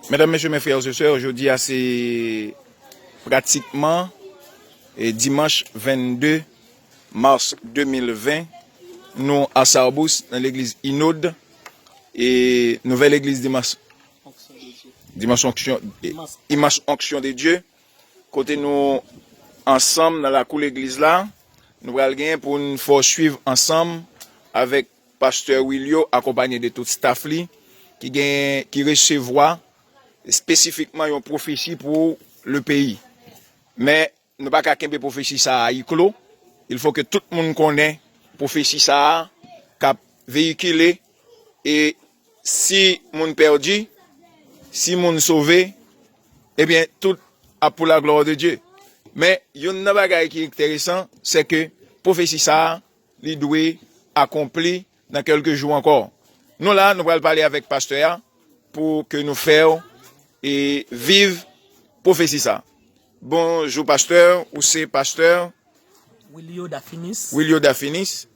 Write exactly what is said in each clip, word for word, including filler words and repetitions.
Medam, mesye, mes frères et sœurs, jodi a se pratikman e, dimanch vennde mas de mil ven, nou a Sarbous nan legliz Inod, e nouvèl legliz Dimanch, Dimanch Onction, e, Dimanch Onction de Dieu, kote nou ansanm nan lakou legliz la, nou pral gen pou n fè w swiv ansanm avèk pastè Wilio, akonpanye de tout staff li, ki gen, ki resevwa espesifikman yon pwofesi pou le peyi. Men, nou pa ka kenbe pwofesi sa a huis clos. Il faut que tout moun konnen pwofesi sa a k ap veyikile, e si moun pèdi, si moun sove, ebyen, tout ap pou la gloire de Dieu. Men, youn nan bagay ki enteresan, se ke pwofesi sa a, li dwe akonpli nan kèlke jou ankò. Nou la, nou pral pale avèk pastè a pou ke nou fè w e viv pwofesi sa. Bonjou pastè, ou se pastè Wilio Dafinis. Wilio Dafinis.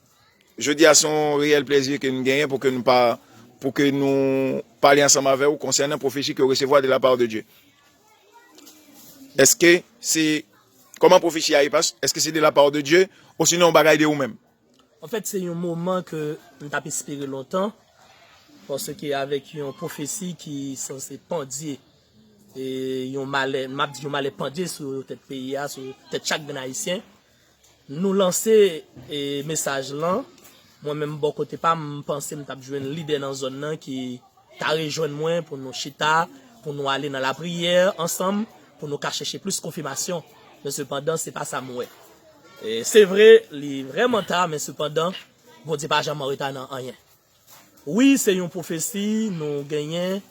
Jodi a se yon reyèl plezi ke nou genyen pou ke nou pa, pou ke nou pale ansanm avè w konsènan pwofesi ke w resevwa de la part de Dieu. Èske se, kòman pwofesi a ye, pas? Èske se de la part de Dieu, osinon yon bagay de ou menm? Anfèt, se yon moman ke m t ap espere lontan, paske avèk yon pwofesi ki sanse pandye, e yon malè, m ap di yon malè pandye sou tèt peyi a, sou tèt chak grenn Ayisyen, nou lanse, e, mesaj lan. Mwen menm, bò kote pa m, m panse m t ap jwenn lidè nan zòn nan ki ta rejwenn mwen pou nou chita, pou nou ale nan lapriyè ansanm, pou nou ka chèche plis konfimasyon. Men sepandan, se pa sa m wè. E, se vre, li vrèman ta, men sepandan, Bondye pa janm an reta nan anyen. Wi, se yon pwofesi nou genyen,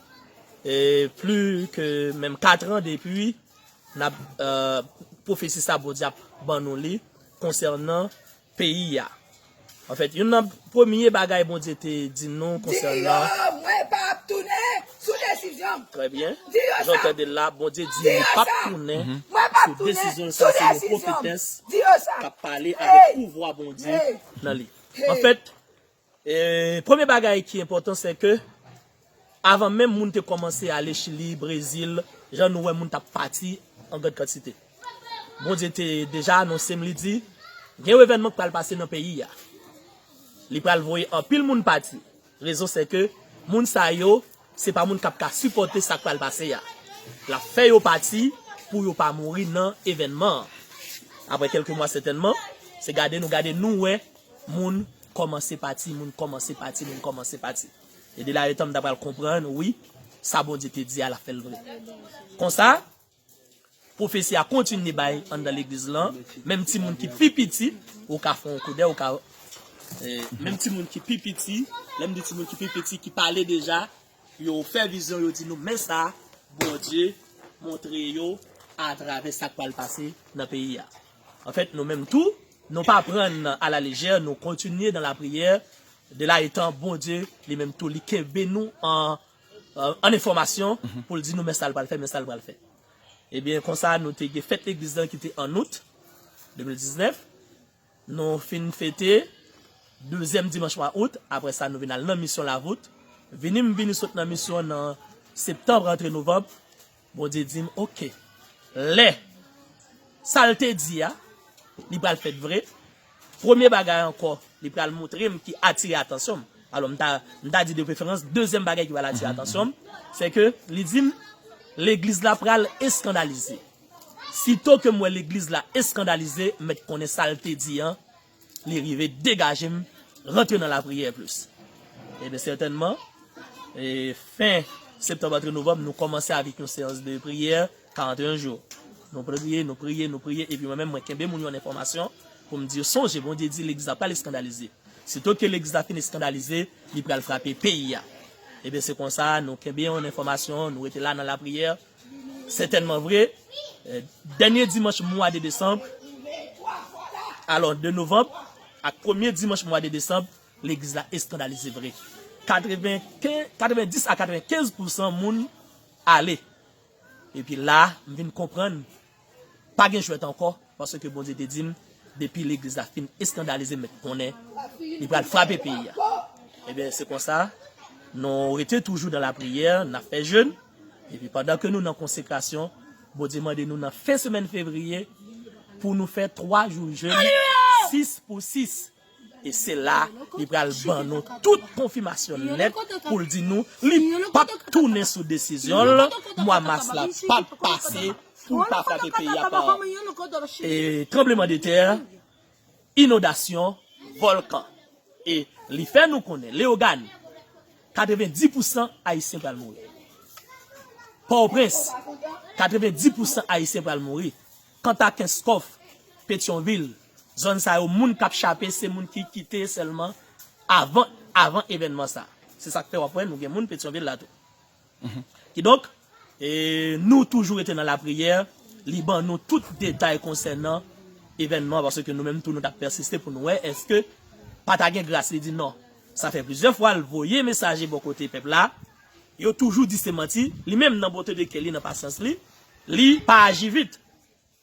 e, pli ke menm kat an depi n ap, e, pwofesi sa Bondye ap ban nou li konsènan peyi a. Anfèt, youn nan premye bagay Bondye te di nou konsènan Di yo, mwen p ap tounen sou desizyon m. Trè byen. Di yo sa. Jan w tande l la, Bondye di li p ap tounen sou desizyon l. Sa se yon pwofetès k ap pale avèk pouvwa Bondye nan li. Anfèt, e, premye bagay ki enpòtan, se ke avan menm moun te kòmanse ale Chili, Brezil, jan nou wè moun t ap pati an grann kantite. Bondye te deja anonse m, li di, gen yon evènman k pral pase nan peyi a. Li pral voye anpil moun pati. Rezon se ke moun sa yo, se pa moun k ap ka sipòte sa k pral pase a. L ap fè yo pati pou yo pa mouri nan evènman an. Apre kèlke mwa sètènman, se gade nou gade nou wè moun kòmanse pati, moun kòmanse pati, moun kòmanse pati. E de la etan m ta pral konprann, wi, sa Bondye te di a, l ap fè l vre. Konsa, pwofesi a kontinye bay anndan legliz lan, menm timoun ki pi piti, ou ka fè yon koudè, ou ka, e, menm timoun ki pi piti, lè m di timoun ki pi piti, ki pale deja, yo fè vizyon, yo di nou, men sa, Bondye montre yo atravè sa k pral pase nan peyi a. Anfèt, nou menm tou, nou pa pran a la lejè, nou kontinye nan lapriyè, de la etan Bondye, li menm tou, li kenbe nou an, an, an enfòmasyon, pou l di nou, men sa l pral fè, men sa l pral fè. Ebyen, konsa, nou te gen fèt legliz lan ki te an out de mil diznèf. Nou fin fete dezyèm dimanch mwa out, apre sa, nou vin al nan misyon Lavout. Vini m vini sot nan misyon nan septanm rantre novanm, Bondye di m, oke, lè sa l te di a, li pral fèt vre. Premye bagay ankò, li pral montre m ki atire atansyon m. Alò, m ta, m ta di de preferans, dezyèm bagay ki pral atire atansyon m, se ke li di m, legliz la pral eskandalize. Sito ke m wè legliz la eskandalize, m mèt konnen sa l te di an, li rive degaje m, rantre nan lapriyè plis. Ebyen, sètènman, e, fen septanm antre novanm, nou kòmanse avèk yon seyans de priyè, karannteyen jou. Nou priye, nou priye, nou priye, epi mwen menm, mwen kenbe moun yo an enfòmasyon pou m di yo, sonje, Bondye di legliz la pral eskandalize. Sito ke legliz la fin eskandalize, li pral frape peyi a. Ebyen, se konsa, nou kenbe yon enfòmasyon, nou rete la nan lapriyè. Sètènman vre, e, dènye dimanch mwa de desanm, alò, de novanm, ak premye dimanch mwa de desanm, legliz la eskandalize vre. Katrevenkenz, katrevendis a katrevenkenz pousan moun ale. Epi la, m vin konprann, pa gen jwèt ankò, paske Bondye te di m, depi legliz la fin eskandalize, m mèt konnen, li pral frape peyi a. Ebyen, se konsa, nou rete toujou nan lapriyè, n ap fè jèn, Epi pandan ke nou nan konsekrasyon, Bondye mande nou nan fen semèn fevriye pou nou fè twa jou jèn, sis pou sis. E se la li pral ban nou tout konfimasyon nèt pou l di nou li p ap tounen sou desizyon l, mwa mas la p ap pase pou l pa frape peyi a pa e, tranblemanntè, inondasyon, vòlkan. E li fè nou konnen Leyogàn, katrevenndis pousan Ayisyen pral mouri. Pòtoprens, katrevenndis pousan Ayisyen pral mouri. Kanta Kenskòf, Petyonvil, zòn sa yo, moun k ap chape se moun ki kite sèlman avan, avan evènman sa. Se sa k fè w ap wè nou gen moun Petyonvil la tou. Kidonk, e, nou toujou rete nan lapriyè, li ban nou tout detay konsènan evènman, paske nou menm tou nou t ap pèsiste pou nou wè èske pa ta gen gras. Li di non. Sa fè plizyè fwa l voye mesaje bò kote pèp la, yo toujou di se manti, li menm nan bonte de kè li, nan pasyans li, li pa aji vit.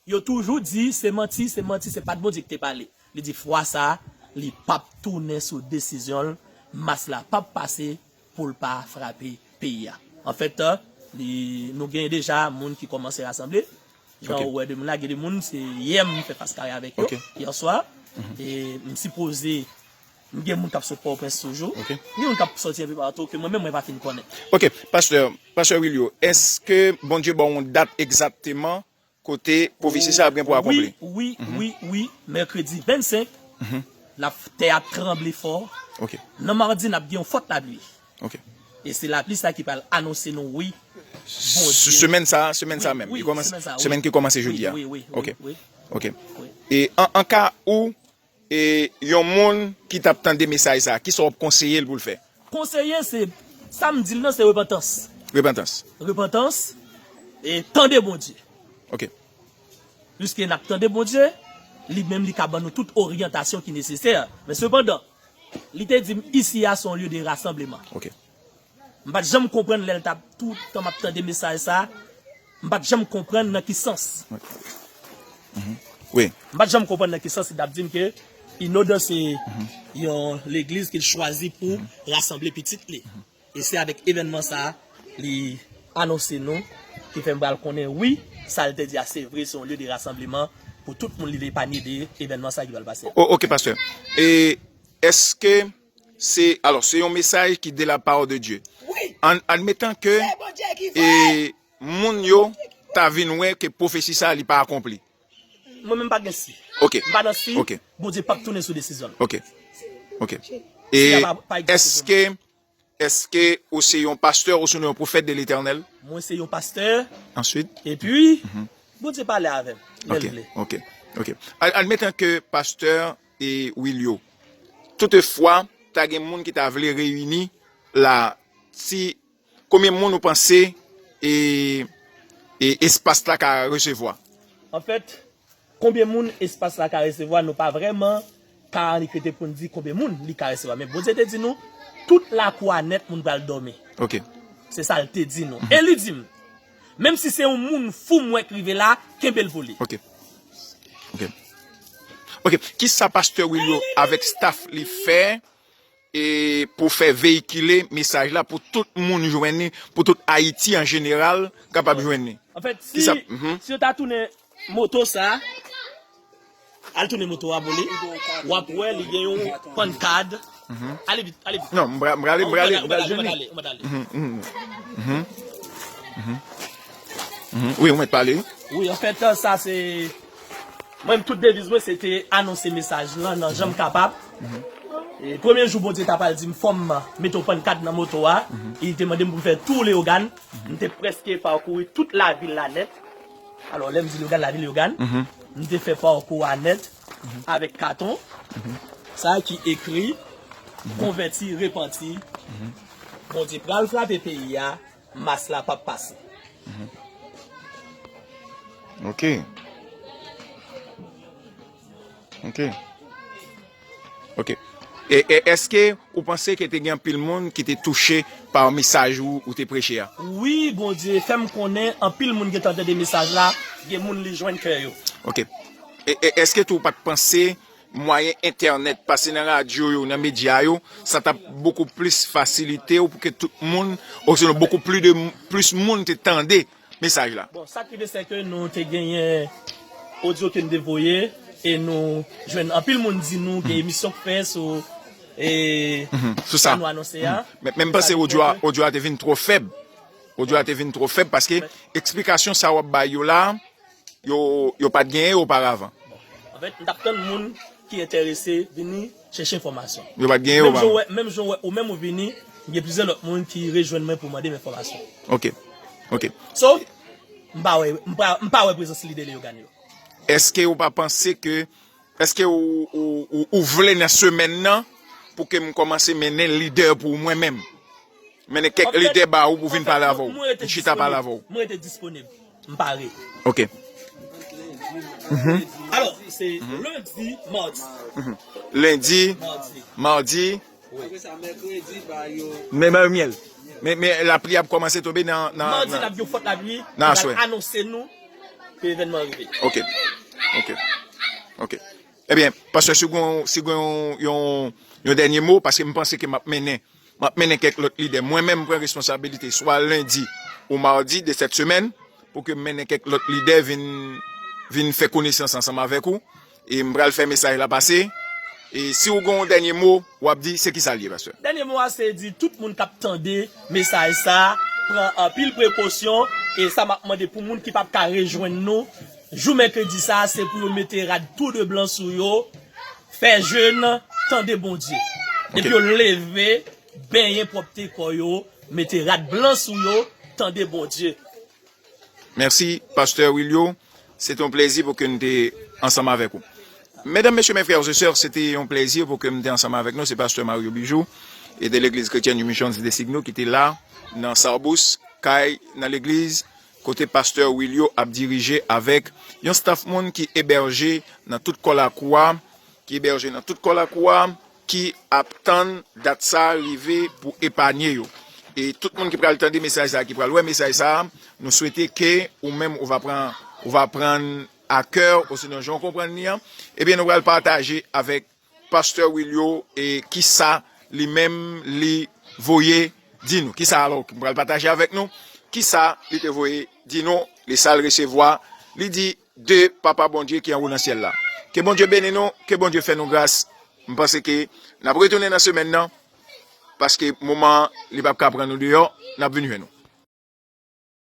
Yo toujou di se manti, se manti, se pa t Bondye ki te pale. Li di fwa sa a, li p ap tounen sou desizyon l, mas la p ap pase pou l pa frape peyi a. Anfèt, li, nou gen deja moun ki kòmanse rasanble. Jan ou wè de moun la, gen de moun, se yè m fè fas kare avèk yo, yè swa. E m sipoze, m gen moun k ap sot Pòtoprens toujou. Gen moun k ap sòti enpe patou ke mwen menm mwen pa fin konnen. Ok, pastè, pastè Willio, èske Bondye ba w yon dat egzakteman kote pwofesi sa ap gen pou akonpli? Wi, wi, wi, wi. Mèkredi vennsenk, la tè a tranble fò. Nan madi, n ap gen yon fòt lapli. E se lapli sa ki pral anonse nou, wi, Bondye. Semèn sa, semèn sa menm. Li kòmanse, semèn ki kòmanse jodi a. Wi, wi, wi. Ok. E an, an ka ou e yon moun ki t ap tande mesaj sa, kisa w ap konseye l pou l fè? Konseye, se, sa m di l nan, se repantans. Repantans. Repantans, e tande Bondye. Ok. Piske n ap tande Bondye, li menm li ka ban nou tout oryantasyon ki nesesè. Men sepandan, li te di m, isi a se yon lye de rasanbleman. Ok. M pa t janm konprann lè l t ap tout tan m ap tande mesaj sa, m pa t janm konprann nan ki sans. Wi. M pa t janm konprann nan ki sans li t ap di m ke Inodan se yon legliz ke l chwazi pou rasanble pitit li. E se avèk evènman sa a, li anonse nou, ki fè m pral konnen, wi, sa l te di a se vre, se yon lye de rasanbleman pou tout moun li vle epanye de evènman sa a ki pral pase. O, ok, pastè. E èske se, alò, se yon mesaj ki de la part de Dieu. Wi. An, admetan ke, se Bondye ki voye l, e moun yo ta vin wè ke pwofesi sa a li pa akonpli. Mwen menm pa gen si. Ok. M pa nan si. Ok. Bondye p ap tounen sou desizyon l. Ok. Ok. E èske, èske ou se yon pastè ou se yon pwofèt de Letènèl? Mwen se yon pastè. Answit? Epi, Bondye pale avè m lè l vle. Ok. Ok. Ad-, admetan ke pastè e Willio, toutefwa, ta gen moun ki ta vle reyini la, si, konbyen moun ou panse e, e espas la ka resevwa? Anfèt, konbyen moun espas la ka resevwa, nou pa vrèman ka annik rete pou n di konbyen moun li ka resevwa. Men Bondye te di nou, tout lakou a nèt moun pral dòmi. Ok. Se sa l te di nou. E li di m, menm si se yon moun fou m wè k rive la, kenbe l pou li. Ok. Ok. Ok. Kisa pastè Willio avèk staff li fè e pou fè veyikile mesaj la pou tout moun jwenn li, pou tout Ayiti an jeneral kapab jwenn li? Anfèt, si, si yo ta tounen moto sa, al tounen moto a pou li, w ap wè li gen yon pannkad. Ale vit, ale vit. Non, m prale, m prale, m prale, m prale jwenn li. Wi, ou mèt pale. Wi, anfèt, sa se, mwen, tout deviz mwen, se te anonse mesaj lan nan jan m kapab. E premye jou Bondye t ap al di m, fò m mete yon pannkad nan moto a, e li te mande m pou m fè tou Leyogàn. M te prèske pakouri tout lavil la nèt. Alò, lè m di Leyogàn, lavil Leyogàn, m te fè pakou a nèt avèk katon sa ki ekri, konvèti, repanti. Bondye pral frape peyi a, mas la p ap pase. Ok. Ok. Ok. E, e èske ou panse ke te gen anpil moun ki te touche pa mesaj ou, ou te preche a? Wi, Bondye fè m konnen anpil moun gentan tande mesaj la, gen moun li jwenn kè yo. Ok. E, e èske tou ou pa t panse mwayen entènèt, pase nan radyo yo, nan medya yo, sa t ap bokou plis fasilite w pou ke tout moun, osinon bokou plis de, plis moun te tande mesaj la. Bon, sa k rive se ke nou te genyen odyo ke n te voye e nou jwenn anpil moun di nou gen emisyon k fè sou e Sou sa. Nou anonse a. Men men m panse odyo a, odyo a te vin twò fèb. Odyo a te vin twò fèb paske eksplikasyon sa w ap bay yo la, yo, yo pa t genyen oparavan. Anfèt, m t ap tann moun ki enterese vini chèche enfòmasyon. Yo pa t genyen Menm jan oparavan. Wè, menm jan wè, ou menm ou vini, gen plizyè lòt moun ki rejwenn mwen pou mande m enfòmasyon. Ok. Ok. So, m pa wè, m pa, m pa wè prezans lidè Leyogàn yo. Èske ou pa panse ke, èske ou, ou, ou, ou vle nan semèn nan pou ke m kòmanse mennen lidè pou mwen menm? Mennen kèk lidè ba ou pou vin pale avè w. M chita pale avè w. Mwen rete disponib. M pare. Ok. Alò, se lendi, madi, Lendi, madi. Madi, Apre sa, mèkredi, ba yo. men ba yo myèl. Men, men lapli ap kòmanse tonbe nan, nan, Madi, n nan ap gen fòt lapli. Nan aswè. Anonse nou ke evènman rive. Ok. Ok. Ok. Ebyen, pastè, si w gen, si w gen yon, yon, yon dènye mo, paske m panse ke m ap mennen, m ap mennen kèk lòt lidè. Mwen menm, m pran responsabilite, swa lendi ou madi de sèt semèn, pou ke m mennen kèk lòt lidè vin, vin fè konesans ansanm avèk ou. E m pral fè mesaj la pase. E si w gen yon dènye mo, w ap di, se ki sa l ye, pastè? Dènye mo a se di tout moun k ap tande mesaj sa a, pran anpil prekosyon, e sa m ap mande pou moun ki p ap ka rejwenn nou, jou mèkredi sa a, se pou yo mete rad tou de blan sou yo, fè jèn, tande Bondye. Epi yo leve, benyen pwòpte kò yo, mete rad blan sou yo, tande Bondye. Mèsi, pastè Wilio. Se te yon plezi pou ke n te ansanm avèk ou. Medam, mesye, mes frères et sœurs, se te yon plezi pou ke m te ansanm avèk nou. Se pastè Mario Bijou e de Legliz Kretyèn Mission de Signo ki te la nan Sarbous, kay nan legliz, kote pastè Wilio ap dirije avèk yon staff moun ki ebèje nan tout kò lakou a, ki ebèje nan tout kò lakou a, ki ap tann dat sa a rive pou epanye yo. E tout moun ki pral tande mesaj sa a, ki pral wè mesaj sa a, nou swete ke ou menm ou va pran, ou va pran a kè, osinon jan w konprann li an, ebyen nou pral pataje avèk pastè Wilio e kisa li menm li voye di nou. Kisa alò ki pral pataje avèk nou? Kisa li te voye di nou? Li sa l resevwa, li di de Papa Bondye ki anwo nan syèl la. Ke Bondye beni nou, ke Bondye fè nou gras. M panse ke n ap retounen nan semèn nan, paske moman an, li p ap ka pran nou deyò, n ap vin jwenn nou.